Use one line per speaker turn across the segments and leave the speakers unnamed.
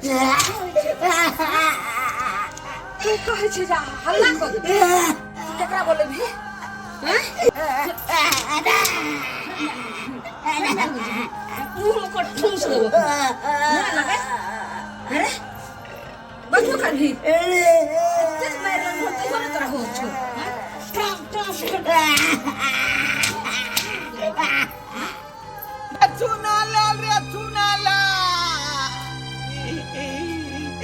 तू कहै छै जे हल्ला कऽ देबै, केकरा बोलेबही? हैं? मुँहमे ओकर ठूस देबो। ना लगै। अरे बचबो करबही? एतेक मारि रहल तैयो ने तोरा होश छौ, हैं? टाम टाम।
चुना लाल रे, चुना लाल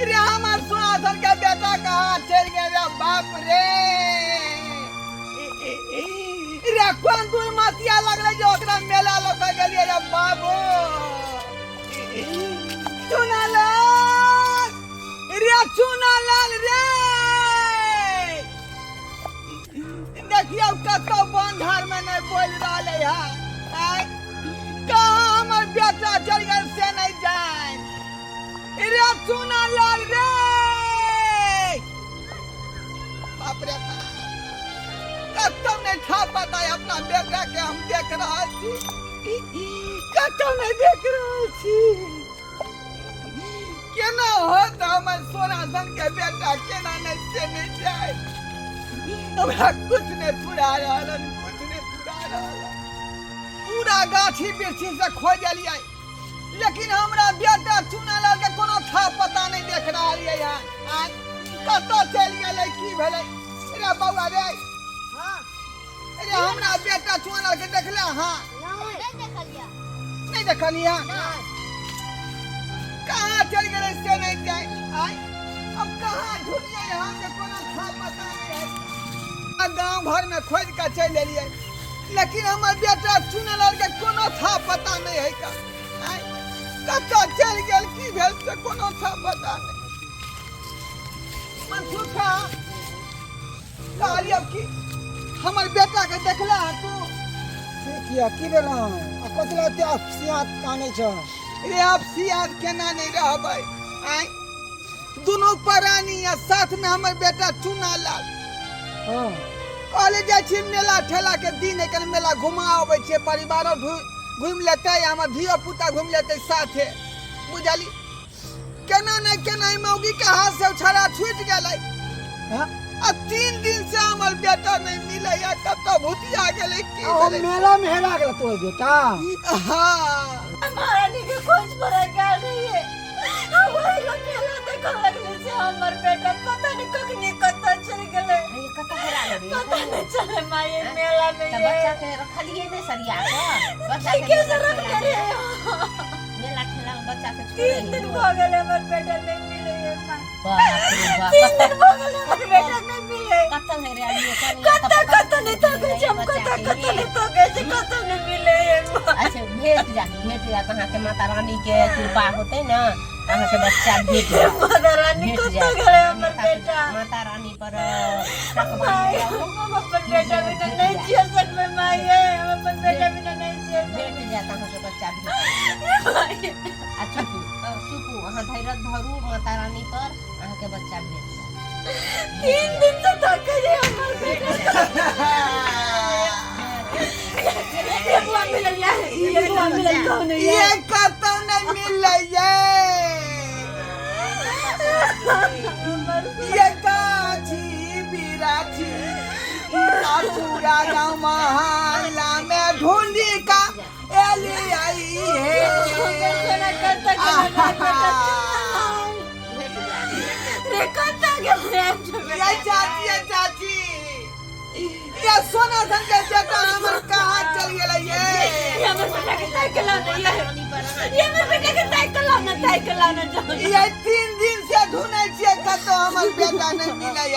रे, हमर सोनाधन के बेटा कहाँ चलि गेल रे? बाप रे रे, कोन दूर मतिया लगलै जे ओकरा मेला लऽ कऽ गेलियै रे बाबू। चुना लाल रे, चुना लाल रे, देखियौ कतौ वन धार में नहीं बोल रहल है। आँय? कहाँ हमर बेटा चल गेल से नहीं जान रे। चुना लाल रे, बाप रे बाप, कतौ नहीं था पता है अपना बेटा के। हम देख रहल छी, कतौ नहीं देख रहल छी। केना होत हमर सोना सन के बेटा केना नहीं से नहीं जाए? हमरा कुछ नहीं फुरा रहल हन, कुछ नहीं फुरा रहल हन। पूरा गाछी वृक्षी से खोजलियै, लेकिन हमरा बेटा चुना लाल के कोनो था पता नहीं देख रहल ये यहाँ। आँय, कतऽ चलि गेलै, की भेलै रे बौआ रे?
हाँ।
अरे हमरा बेटा चुना लाल के देखले? हाँ।
नहीं देखलिया।
नहीं देखलियै? कहाँ चलि गेलै से नहीं जाए। आय, अब कहाँ ढूंढिए हम के कोनो था पता नहीं है। आ गांव घर में खोज के चलि एलियै, लेकिन हमर बेटा चुनलाल के कोनो था पता नहीं है का। आय, कतऽ चलि गेल, की भेल से कोनो था पता नहीं। मनसुखा, कहलियौ कि हमर बेटा के देखला हँ तू?
से किया, की भेल? आ कथी लए एते अपसियात कानै छ?
रे, अपसियात केना नहीं रहबै? आँय, दुनू प्राणी आ साथ में हमर बेटा चुना लाल।
हाँ।
कहले जाइ छी मेला ठेला के दिन, एखन मेला घुमा अबै छियै, परिवारो घुमि लेतै, हमर धियो पुता घुमि लेतै साथे, बुझली? केना ने केना ई मौगी के हाथ से छड़ा छूटि गेलै।
हाँ?
आ 3 दिन से हमर बेटा नहीं मिलै, कतऽ भुतिया गेलै, की
आ ओ
भेलै?
मेला में हेरा गेल तोर बेटा?
हाँ।
महारानी के खोज पर गेल रहिए, वही लोग मेला देखऽ लगले से हमर बेटा पता नहीं कखनी कतऽ चलि गेलै।
ये कतऽ हेरा गेलै?
पता नहीं चले माई, मेला में।
तऽ
ये
बच्चा के रखलियै नहि सरिया कऽ? बच्चा के
ठीके से
मेला
रखने
ठेला
रहिए।
मेला ठेला में बच्चा के छोड़े
3 दिन भऽ गेलै, हमर बेटा नहीं मिले ये माई।
बाप रे बाप।
3 दिन भऽ गेलै, हमर बेटा नहीं मिले।
कतऽ हेरालियै कनी?
कतऽ कतऽ नहीं तकै छै हम, कतऽ कतऽ नहीं तकै छै, कतऽ नहीं मिले ये माई।
अच्छा, भेट जात, भेट जात। अहाँके माता रानी के कृपा होतै ने, अहाँके बच्चा भेट जात।
माता रानी,
भेट
कतऽ
जायत।
गेलै हमर
माता
बेटा?
माता रानी पर टक
माई,
बान्हि जाउ।
हम अपन बेटा बिना नहीं जिए सकबै माई, हम अपन बेटा बिना नहीं जिए सकबै।
भेट जायत अहाँके बच्चा, भेट जायत। आ चुपू चुपू, अहाँ धैर्य धरू, माता रानी पर अहाँके बच्चा भेट जायत।
3 दिन से थके जे हमर बेटा। ये बुआ मिलल या, ये बुआ मिलल कहू नहीं?
ये कतौ नहीं मिलै ये। ये गाछी बिराछी आ पूरा गाँव मोहल्ला में ढूंढी का एली आई है।
रे, कतऽ गेल रे?
ये चाची, ये चाची, ये सोना धन के बेटा हमर कहाँ चल गेलै ये?
ये हमर बेटा के ताकि लाना, ये हमर बेटा के ताकि लाना, ताकि लाना जाओ।
ये 3 दिन से ढूंढै छियै, कतौ हमर बेटा नहीं मिलै ये।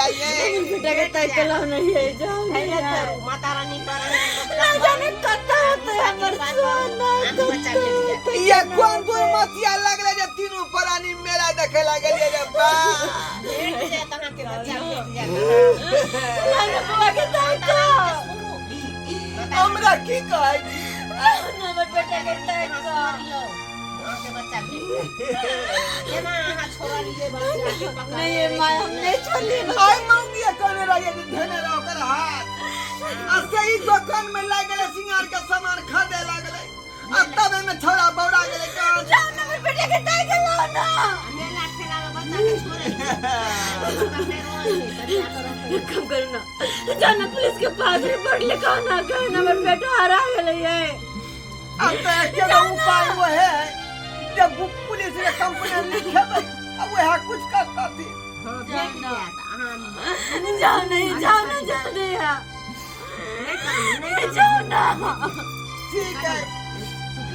बेटा के ताकि लाना, ये जाओ।
धैर्य धरू, माता रानी पर अहाँके
ना जाने कतऽ होतै हमर सोना।
अहाँके बच्चा भेट जायत।
ये कोन दूर मतिया लगले जे तीनू प्राणी मेला देखे लागल रे बा?
भेट जायत, अहाँके बच्चा भेट जायत।
लाना बुआ के ताकि।
हमरा की कहै छी?
हमर बेटा के ताकि।
अहाँके बच्चा भेट जायत। केना अहाँ छोड़लियै बच्चा के पकड़?
नहीं ये माय, हम नहीं छोड़लिए।
आइ मौगिया कहने रहिए जे धेने रहो ओकर हाथ, आ सही दुकान में लागि गेलै, सिंगार के सामान खरीदे लागलै, आ तब एहिमे छौड़ा बौरा गेलै कहाँ?
जाओ ना, हमर बेटा के ताकि लाओ ना।
मेला ठेला
एक काम करू ना, जाओ ना पुलिस के पास, रिपोर्ट लिखाओ ना, कहे ना हमर बेटा हरा गेलै ये।
अब तो एकेगो उपाय वो है जब वो पुलिस के कंप्लेन लिखेबै अब वह कुछ करता थी।
जाओ ना, जाओ नहीं, जाओ ना जल्दी आ, जाओ ना।
ठीक है,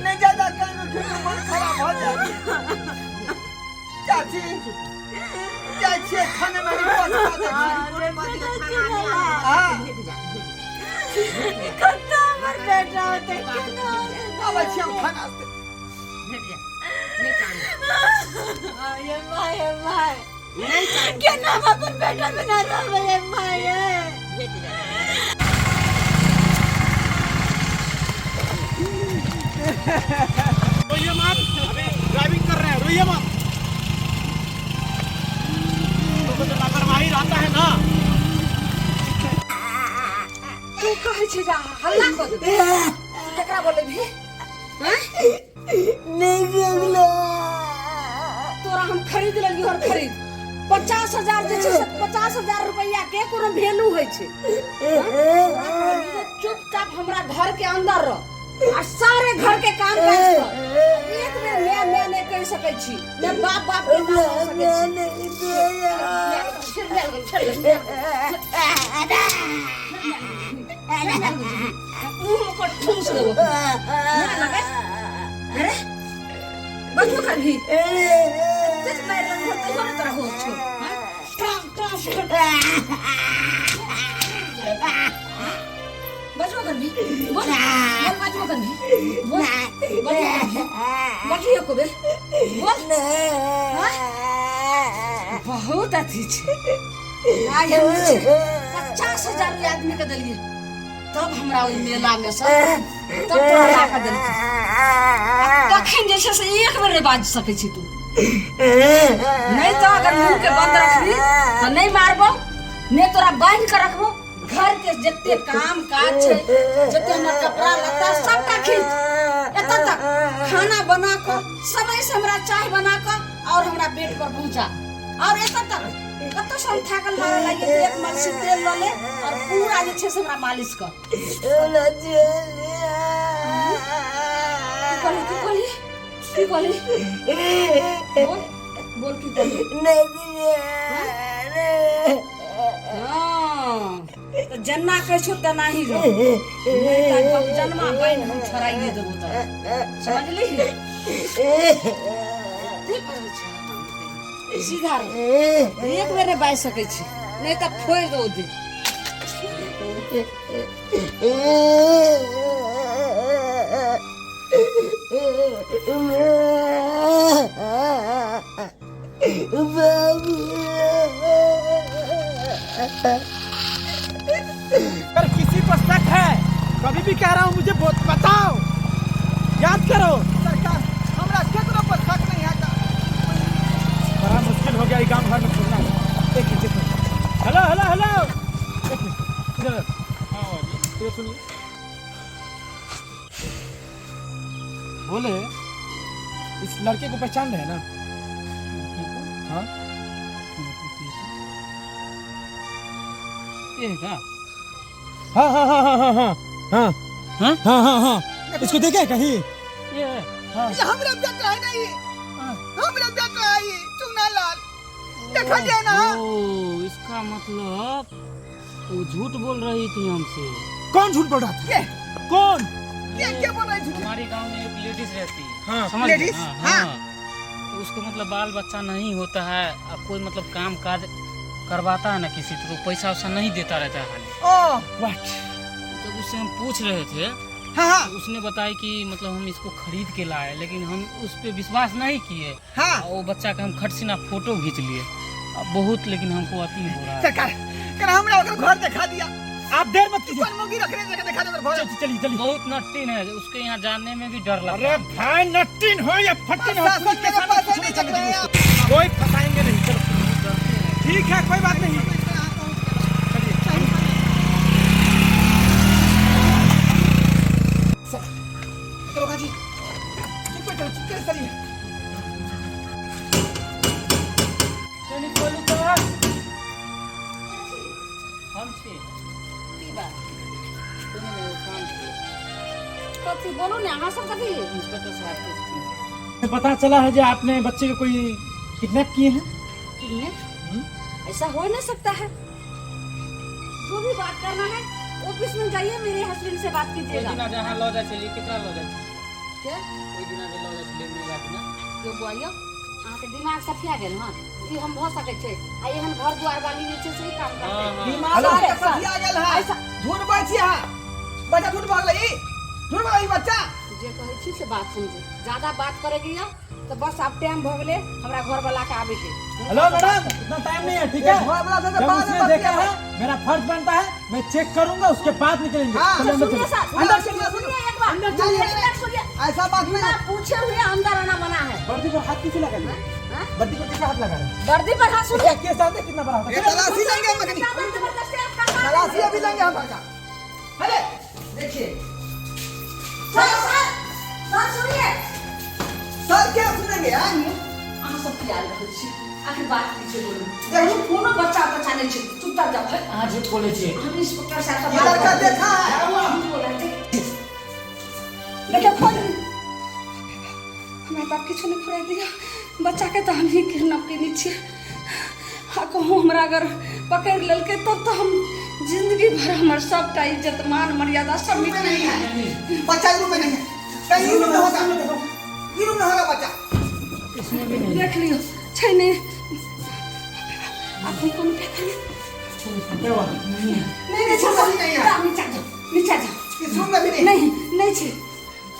नहीं ज्यादा कानू फिर मन खराब हो जाए। चाची, जाइ छियै थाने में रिपोर्ट कऽ दै छियै। हाँ।
कत्ता हमर बेटा होतै, केना होतै?
आबै छियै हम थाना से।
ये my, ये my, केना हम अपन बेटा बिना रहबै? ये my, ये
रोइए मत, अभी ड्राइविंग कर रहे हैं, रोइए मत। लोगों तो लापरवाही रहता है ना।
तू कहै छै जे हल्ला कऽ देबै, केकरा बोलेबही?
नहि गेलो।
तोरा हम खरीद लेलियो हन, खरीद 50,000 जे छै से 50,000 रुपैआ के कोनो वैल्यू होइ छै? चुपचाप हमरा घर के अंदर रह आ सारे घर के काम काज कर। एक बेर मैं मैं नहि कहि सकै छी ने बाप बाप के नाम लऽ सकै छी। छोड़ि दे, छोड़ि दे। मुँह पर ठूस देबो। अरे बचबो करभी? सच मारि लगभग तैयो ने तोरा होश छौ? हाँ? टांग टांग बचबो करभी? बोल बोल, बचबो करभी? बोल, बचबो करभी? बचबी एको बेर बोल। हाँ? बहुत अथी छै। आइ हम जे छै 50,000 रुपया आदमी के देलियै, तब हमरा ओहि मेला में से तब तोरा ला कऽ देलकै। आ तखन जे छै से एक बेर नहि बाजि सकै छी तू। नहीं तो अगर मुंह के बंद रखबी तो नहीं मारबो, ने तोरा बांध के रखबो। घर के जते काम काज छै, जते हमर कपड़ा लत्ता सबटा खींच, एतऽ तक खाना बना कऽ समय से हमरा चाय बना कऽ और हमरा बेड पर पहुंचा। और एतऽ तक कतौ से हम थाकल मारल लागिए तऽ एक मलसी तेल लऽ ले और पूरा जे छै से हमरा मालिश कर। की कहली? की कहली? की कहली? बोल बोल, की कहली? हाँ, तऽ जेना कहै छौ तेना ही रह, नहीं तऽ जन्मा पानि हम छोड़ाइए देबो तोरा, समझली? सीधा रह, एक बेर नहि बाजि सकै छी, नहीं तऽ फोड़ि दो दे।
अगर किसी पर शक है, कभी भी कह रहा हूँ, मुझे बहुत बताओ, याद करो।
सरकार, हमरा केकरो पर शक नहीं है।
बड़ा मुश्किल हो गया ये गांव घर में छोड़ना। एक मिनट, एक मिनट। हेलो हेलो हेलो, एक मिनट, इधर आओ। इधर सुनिए। बोले, इस लड़के को पहचान रहे हैं ना? हाँ।
ये है क्या?
हाँ हाँ हाँ हाँ हाँ हाँ हाँ।
हाँ?
हाँ हाँ हाँ, इसको देखे है कहीं?
ये है?
हाँ।
ये हमरा बेटा है। नहीं, हमरा बेटा है ई, चुना लाल, देखलियै ना?
ओ, इसका मतलब वो झूठ बोल रही थी हमसे।
कौन झूठ बोल रहा था?
के?
कौन?
के बोल रही झूठ?
हमारे गांव में एक लेडीज रहती है।
हाँ।
समझ गए?
लेडीज?
हाँ,
हाँ।
हाँ। तो उसको मतलब बाल बच्चा नहीं होता है और कोई मतलब काम काज करवाता है ना किसी तो पैसा वैसा नहीं देता रहता है खाली।
ओ।
What?
जब उससे हम पूछ रहे थे,
हाँ हाँ
तो उसने बताया कि मतलब हम इसको खरीद के लाए, लेकिन हम उस पर विश्वास नहीं किए। और वो बच्चा का हम खटसिना फोटो खींच लिए। अब बहुत लेकिन हमको अति हो रहा है।
सरकार, करा हमरा ओकर घर देखा दिया।
आप देर मत कीजिए।
कोन मुर्गी रखने जगह देखा दे ओकर घर।
चलिए चलिए।
बहुत नट्टिन है, उसके यहाँ जाने में भी डर लगता
अरे
है।
भाई, नट्टिन हो या फट्टिन हो,
प्रशासन
पुलिस के
मेरे
सामने
पास
कुछ
नहीं
नहीं
चल रहे
चलेगी।
हैं।
कोई फंसाएंगे नहीं। चलो ठीक है, कोई बात नहीं। चलिए।
दरोगा जी, चुप चलिए।
कनी बोलू तो।
कथी बात?
कोनो नहि, एगो काम छै।
कथी बोलू ने अहाँ सब कथी?
इंस्पेक्टर साहब पूछथिन।
पता चला है जो आपने बच्चे को कोई किडनैप किए हैं।
किडनैप ऐसा हो ही नहीं सकता है। जो भी बात करना है ऑफिस में जाइए, मेरे हस्बैंड से बात
ओहि
कीजिएगा।
दिना जे अहाँ लऽ जाइ छलियै, केकरा लऽ जाइ छलियै?
के?
ओहि दिना जे लऽ जाइ छलियै मेला दिना।
क्यों बौआ, अहाँके दिमाग सफिया गेल हँ? ई हम भऽ सकै छै आ एहन घर दुआर वाली जे छै से ई काम करतै?
हाँ, हाँ।
दिमाग
हेलो।
अहाँके सठिया गेल है। झूठ बोलै छी अहाँ। बच्चा झूठ बोल ई, झूठ बोल ई बच्चा।
जे कहै छी से बात समझू। ज्यादा बात करेगी यऽ तऽ बस आब टाइम भऽ गेलै हमरा घर वाला के आबे के।
हेलो मैडम, इतना टाइम नहीं है, ठीक है?
ये घर वाला से तो
जब
बाद में
उसने देखा
बतिया।
है, मेरा फर्ज बनता है, मैं चेक करूंगा, उसके बाद निकलेंगे।
हाँ।
चलो अंदर
सुनिए
चलो।
सर,
अंदर
सुनिए,
चलिए।
सुनिए एक बार।
अंदर
एक
चलिए।
मिनट सुनिए।
ऐसा बात नहीं।
बिना पूछे हुए अंदर आना मना है।
वर्दी पर हाथ क्यों लगा लिया?
हाँ?
वर्दी पर कैसे हाथ लगा रहे हैं?
वर्दी पर हाथ, सुनिए।
केस जानते हैं कितना बड़ा होता
ये
है?
तलाशी लेंगे हम अखनी।
ज्यादा जबरदस्ती आप कर रहे हैं।
तलाशी अभी लेंगे हम बच्चा। अरे देखिए।
सर, सर, सर, सुनिए।
सर क्या सुनेंगे यार?
अहाँ सब किया रहल छी? आखिर बात की छै बोलू। एहन कोनो बच्चा बच्चा नहि छै। चुपचाप जाओ।
अहाँ झूठ बोलै छियै।
हम इंस्पेक्टर साहब से
ये
बात
लड़का
करबै।
देखा है।
झूठ बोलै छै। देखियौ खोल। हमरा बाप किछु नहि फुराइ दिअ। बच्चाके तऽ हमही किडनैप केने छियै आ कहूँ हमरा अगर पकड़ि लेलकै तब तऽ हम जिंदगी भर हमर सबटा इज्जत मान मर्यादा सब मिट
नहीं है बच्चा, रूम में नहीं है कहीं। रूम में होगा, ये रूम में होगा बच्चा।
इसमें भी नहीं।
देख लियौ, छै नहि। आब हम कोनो फेर
क्या हुआ?
नहि नहि
इसमें भी नहीं है।
जाओ, नीचा जाओ, नीचा जाओ।
इस रूम में भी नहीं।
नहीं, नहीं छै।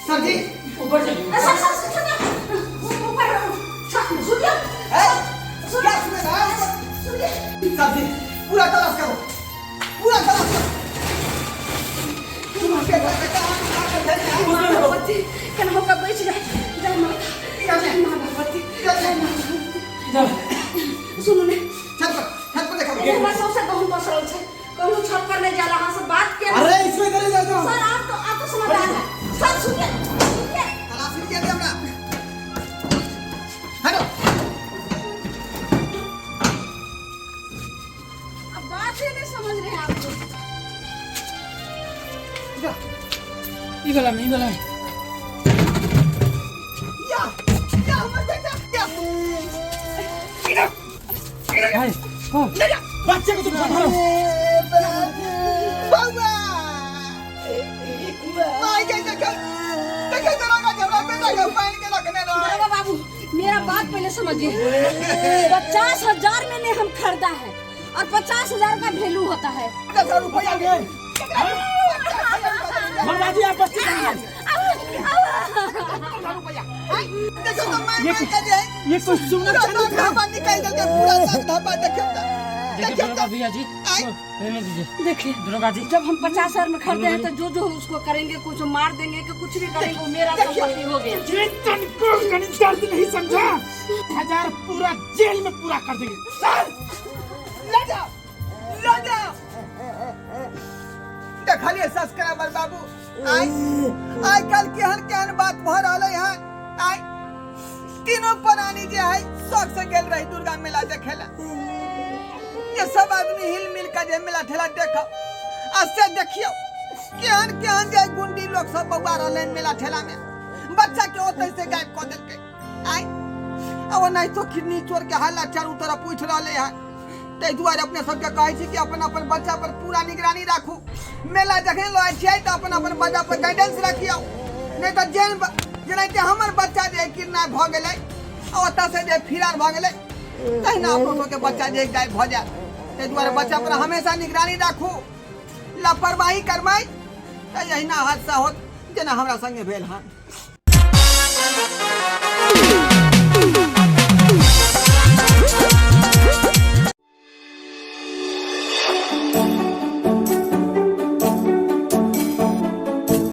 सर जी।
ऊपर चलिए।
सर, सर, सुनिए, ऊपर सर, सुनिए।
ए, क्या सुनेगा है?
सुनिए।
सर जी, पूरा तलाश करो, पूरा तलाश करो। तुम के बेटा हम उठा कर धरे हैं।
माँ भगवती, केनाहु कऽ बचि जाए। जय माता, जय माँ भगवती, जय माँ भगवती। सुनू ने।
छत पर, छत पर देखो।
हमरा सबसे गहूम पसरल छै, कहूँ छत पर नहि जाला। अहाँ से बात के
अरे इसमें इधर ही जाओ।
सर, आप तो समझदार है। सर, सुनिए, सुनिए।
तलाशी लिया दे हमरा। हेलो।
अब बात ही नहीं समझ रहे हैं आप लोग।
ई वाला में, ई वाला में।
या या, हमर बेटा या।
भाई, हाँ। बच्चे को तुम संभालो।
बउआ माय के देखो, देखो दरोगा जी, हमरा बेटा के पानी के रखने रहो।
दरोगा बाबू, मेरा बात पहले समझिए। 50,000 मैंने हम खरीदा है और 50,000 का वैल्यू होता है।
10,000 रुपया के
बर्बादी आप बच्चे को।
रुपया देखो तो मैं
ये
मैं कर जे
ये कोई सुंदर
पूरा
चांदी था।
धाबा निकाल देलके, पूरा सब धाबा। देखियो तो,
देखिए
देखियो
दरोगा
तो।
भैया जी,
आई।
रहने दीजिए।
देखिए
दरोगा जी।
जब हम 50,000 में खरीदे हैं तो जो जो उसको करेंगे, कुछ मार देंगे कि कुछ भी करेंगे, वो मेरा संपत्ति हो गया।
ये तनको गणित दर्द नहीं समझा। हजार पूरा जेल में पूरा कर देंगे सर।
ले जाओ, ले जाओ। देखलिए सब्सक्राइबर बाबू, आइ आइ काल्हि केहन केहन बात भऽ रहलै हन। आइ तीनों प्राणी जे है शौक से गेल रही दुर्गा मेला देखे ला, ये सब आदमी हिल मिल के जे मेला ठेला देखो आ से देखियो केहन केहन जे गुंडी लोग सब बौआ रहलै हन मेला ठेला में, बच्चा के ओतै से गायब कऽ देलकै। आइ आ ओनाहितो किडनी चोर के हल्ला चारू तरफ उठि रहलै हन। ताहि दुआरे अपने सबके कहै छी कि अपन अपन बच्चा पर पूरा निगरानी राखू। मेला जखन लऽ छियै तऽ अपन अपन बच्चा पर गाइडेंस रखियौ, नहि तऽ जेन जेनाहिते हमर बच्चा जे किडनैप भऽ गेलै आ ओतऽ से जे फिरार भऽ गेलै, तहिना अपनो सबके बच्चा जे गायब भऽ जायत। ताहि दुआरे बच्चा पर हमेशा निगरानी राखू। लापरवाही करबै तऽ एहिना हादसा होत जेना हमरा संगे भेल हन।